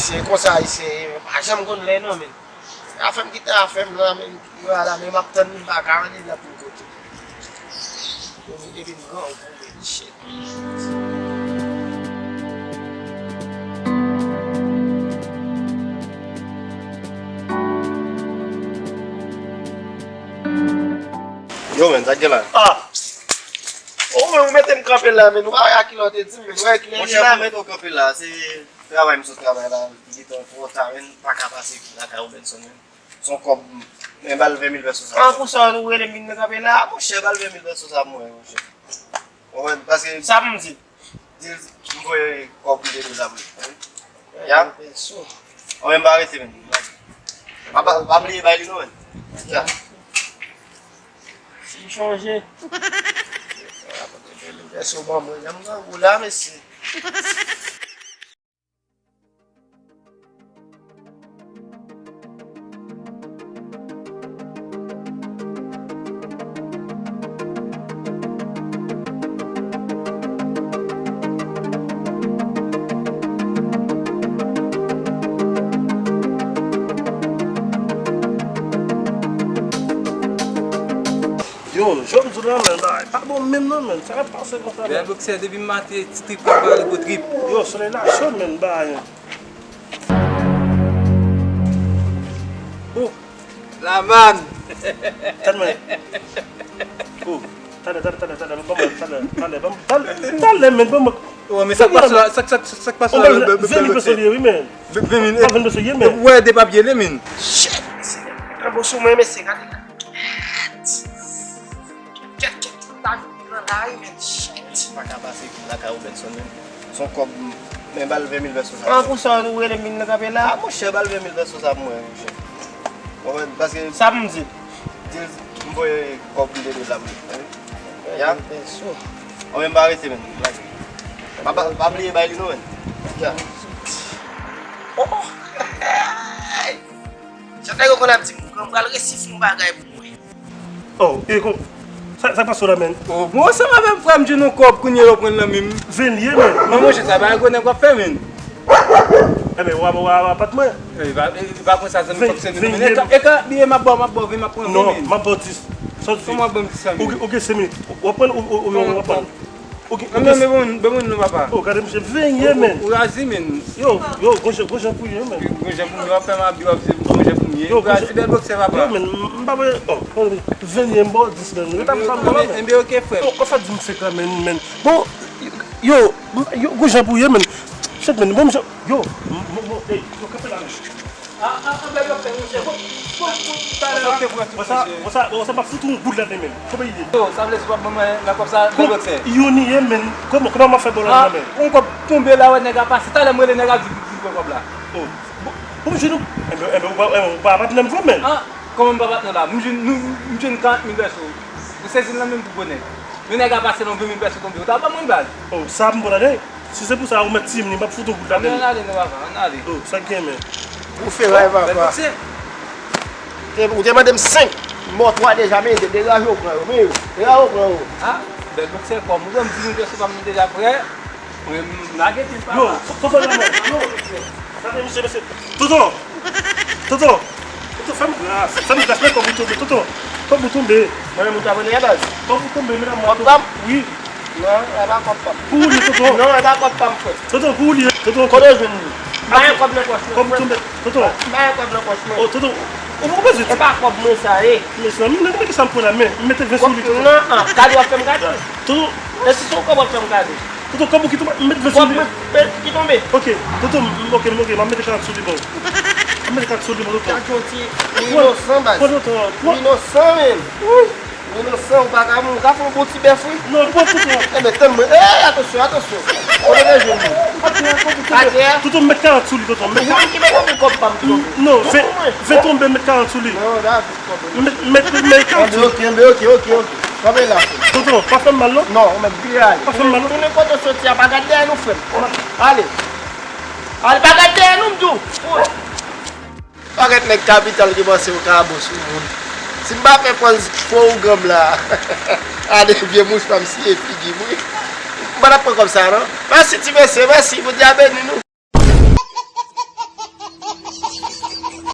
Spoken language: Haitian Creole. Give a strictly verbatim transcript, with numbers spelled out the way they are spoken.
Se konsa Ayisyen ye, men pa janm konn lè non, men. Afè m kite afè m la, men. Yo ala, men m ap tann li, m pa ka annik la pou kote. Epi m grangou, men, shit. Yo, men, sa k gen la? Ah! Ou menm, ou mete m kanpe la, men. Ou pa wè a kilè w te di m, men. Ou wè kilè li la, men. Monchè, pou mete w kanpe la, se travay m sot travay la, li gentan twò ta, men. M pa ka pase lakay Robenson, men. Se yon kòb, men ba l ven mil pèso sa. Ah, pou sa, ou rele m vin kanpe la? Monchè, ba l ven mil pèso sa pou mwen, monchè. Ou konprann? Paske sa pou m di. Di l m voye kòb m te dwe la pou li. Ya? Ou menm pa rete, men. Pa, pa, pa bliye bay li non, men. Ya. Si m chonje. Vèso ban mwen, jan m grangou la, mesye. Yo, jòm di w la, men, bay, pa bon menm non, men. Sa k ap pase konsa, men? Bèl boksè, depi maten, ti trip k ap pale gwo trip. Yo, solèy la cho, men, bay. Oh, la man. Tann mwen. Oh, talè, talè, talè, talè, ban mwen, talè, talè, ban mwen, talè, talè, men, ban mwen. Oh, men sa k pase la, sa, sa, sa k pase la, bèl boksè? Ven mil pèso li ye, wi, men. Ven mil. Pa ven mil pèso li ye, men. Wè, de papye li, men. Shit, mesye. Gade sou mwen, mesye, gade la. Kèt, kèt, kèt, tout la vin pran la, wi, men, shit. Pa ka pase lakay Robenson, men. Se yon kòb, men ba l ven mil pèso sa. Ah, pou sa, ou rele m vin kanpe la? Ah, monchè, ba l ven mil pèso sa pou mwen, monchè. Ou konprann? Paske sa pou m di. Di l m voye kòb m te dwe la pou li. Ya? Ven mil pèso. Ou menm pa rete, men. Pa, pa, pa bliye bay li non, men. Ya. Oh! Jan nèg yo konn ap di m, m pral resi fè yon bagay pou mwen. Oh, e kon, sa, sa k pase w la, men? Oh, bon, ansanm avè m, frè m, jwenn yon kòb, kounye a yo pran l nan men m. Ven li ye, men. Men monchè, sa pa gwo nèg w ap fè, men. Enben, w a, w a, w a pat mwen. E, pa, e, pa pran sa, zanmi, fòk se nou, men. E ka, e ka, biyè m ap ba w, m ap ba w ven, m ap pran ven, men. Non, m ap ba w dis. Sa w di? Kòman w ban m dis la, men? Ou gen, ou gen senk minit. W ap pran, ou, ou, ou, w ap pran. Ok, men, ok. Men, men, men, men, men, non, papa. Oh, gade misye venye, men. Ou razi, men. Yo, yo, gon jan, gon jan pou ye, men. Gon jan pou m ye, w ap fè m abi, w ap di gon jan pou m ye. Yo, ou razi, bèl boksè, papa. Yo, men, m, m pa vle, oh, oh, venye, m ba w dis, men. Yo, ta m, ta m, ta m, men. Enben, ok, frè. Yo, w ap fè di m fake la, men, men. Bon, yo, yo, gon jan pou ye, men. Shit, men, bon, misye, yo, m, m, m, ey, yo, kanpe la, men. Ah, ah, ah, bèl boksè, monchè. Bon, bon, bon, talè, ok, bon, bon, sa, bon, sa, bon, sa, m ap fout ou yon goud ladan men. Kòman li ye? Yo, sa vle di w ap ban mwen nan kòb sa, bèl boksè? Youn ye, men. Kòman, kòman m ap fè ba w ladan men? Ah, yon kòb tonbe la, wè nèg la pase. Talè m rele nèg la, di, di, di, pran kòb la. Oh. Bon, bon, m jwenn ou. Enben, enben, ou pa, enben, ou pa patnè m vre, men. Ah, kòman m pa patnè w la? M jwenn, nou, m jwenn karant mil pèso. Ou sezi l nan men m pou bonè. Men nèg la pase nan ven mil pèso tonbe. Ou ta ban mwen baz. Oh, sa m pran la, de. Si se pou sa, ou mèt tiye m li, m ap fout ou goud ladan l. Ann ale non, papa, ann ale. Oh, sa k gen, men? Ou feray, papa. Ou te, ou te mande m senk, m ba w twa deja, men degaje w pran yo, men degaje w pran yo. Ah, bèl boksè, kòm ou ban m dis mil pèso pa m deja prè, mwen m lage pye m, papa. Yo, fò, fò, fò, yo. Gade, mesye, mesye. Tonton! Tonton! Tonton, fè m gras. Fè m gras, men kòb ou tonbe. Tonton, kòb ou tonbe. Mwen menm ou ta vole a baz. Kòb ou tonbe, medam. Kòb pa m? Wi. Non, e pa kòb pa m. Pou ou li ye, tonton? Non, e pa kòb pa m, frè. Tonton, pou ou li ye, tonton. Kote w jwenn li? M pa gen kòb nan pòch mwen, frè. Kòb ou tonbe, tonton. M pa gen kòb nan pòch mwen. Oh, tonton, ou poko bezwen di. E pa kòb mwen sa ye. Mezanmi, nan ki sa m pran la, men m mete ven sou li, tonton. Non, an, gade w ap fè m gade. Tonton. E si se yon kòb w ap fè m gade? Tonton, kòb ou ki tonbe, m met ven sou li. Kòb mwen ki tonbe? Ok, tonton, m, ok, m, ok, m ap mete karant sou li, bon. M ap mete karant sou li, bon, tonton. Gad yon ti, ou inosan, baz. Pran, pran, pran, pran. Ou inosan, men. Wi. Ou inosan, ou pa ka, ou ka fè yon bon ti bèf, wi. Non, pran, tonton. Enben, tann mwen. Ey, atansyon, atansyon. Kote w jwenn li? Atè a, kòb ou tonbe. Atè a? Tonton, m met karant sou li, tonton. M met karant. Ou menm ki mete anpil kòb pa m ki tonbe. Non, ven, ven tonbe, m met karant sou li. Non, David. Mèt, mèt, mèt, mèt. Enben, ok, enben, ok, ok, ok. Kanpe la, frè. Tonton, pa fè m mal, non? Non, ou mèt vire ale. Pa fè m mal, non? Tounen kote w soti a, pa gad dèyè nou, frè m. Ale. Ale, pa gad dèyè nou, m di w. Parèt nèg kapital ki panse yo ka bon sou moun. Si m pa fè pòz fo ougan m la. Ale, vye mouchwa m siye figi m, wi. M pa t ap pran kòb sa, non. Mèsi, ti mesye, mèsi. Bondye a beni nou.